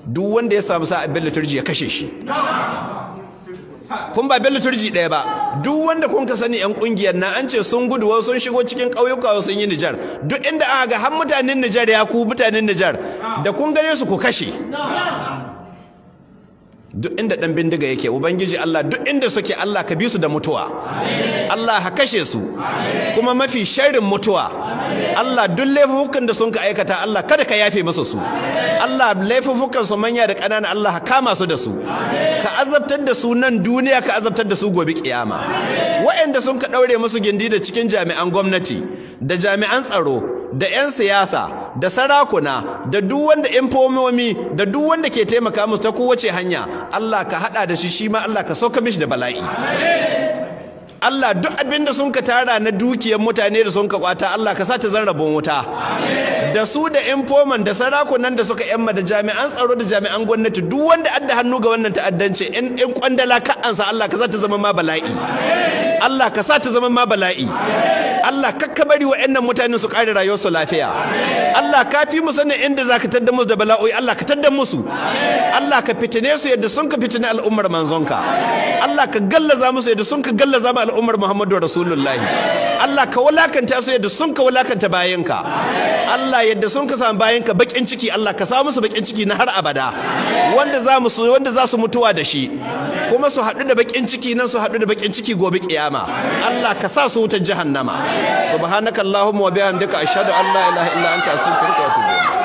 Duk wanda ya samu sa'a Bello Turji ya kashe shi. Kun ba Bello Turji ɗaya ba, duk wanda kun ka sani yan kungiyar na an ce sun gudu, wasu sun shigo cikin ƙauyuka, wasu sun yi Nijar. Duk inda aka ga har mutanen Nijar, ya ku mutanen Nijar da kun gane su ku kashe. Duk inda dan bindiga yake, Ubangiji Allah, duk inda suke, Allah ka bi su da mutuwa. Allah ka kashe su kuma mafi sharrin mutuwa. Allah, duk laifukan da sun ka aikata, Allah kada ka yafe musu su. Allah, laifukan su manya da ƙanana, Allah ka kama su da su, ka azabtar da su nan duniya, ka azabtar da su gobe kiyama. Waɗanda sun ka ɗaure musu gindi da cikin jami'an gwamnati da jami'an tsaro da 'yan siyasa da sarakuna da duk wanda infomomi da duk wanda ke taimaka musu ta kowace hanya, Allah ka hada da shi, shi ma Allah ka sauka mishi da bala'i. Allah, duk abinda sun ka tara na dukiyar mutane da sun ka kwata, Allah ka sa ta zan rabon wuta da su da infoman da sarakunan da suka yamma da jami'an tsaro da jami'an gwamnati. Duk wanda adda hannu ga wannan ta'addanci, in kwandala ka ansa, Allah ka sa ta zama ma bala'i. Allah ka sa ta zama ma bala'i. Allah, kakka bari wa'annan mutane su kare rayuwarsu lafiya. Allah, ka fi mu sanin inda zaka tadda musu da bala'o'i. Allah, ka tadda musu. Allah, ka fitine su yadda sun ka fitine al'ummar manzonka. Allah, ka gallaza musu yadda sun ka gallaza ma al'ummar Muhammadu Rasulullahi. Allah, ka walakanta su yadda sun ka walakanta bayinka. Allah, yadda sun ka samu bayinka bakin ciki, Allah ka sa musu bakin ciki na har abada, wanda za su mutuwa da shi, kuma su haɗu da bakin ciki nan, su haɗu da bakin ciki gobe kiyama. Allah, ka sa su wutar jahannama. Subhanakallahumma wa bihamdika, ashhadu an la ilaha illa anta, astaghfiruka wa atubu.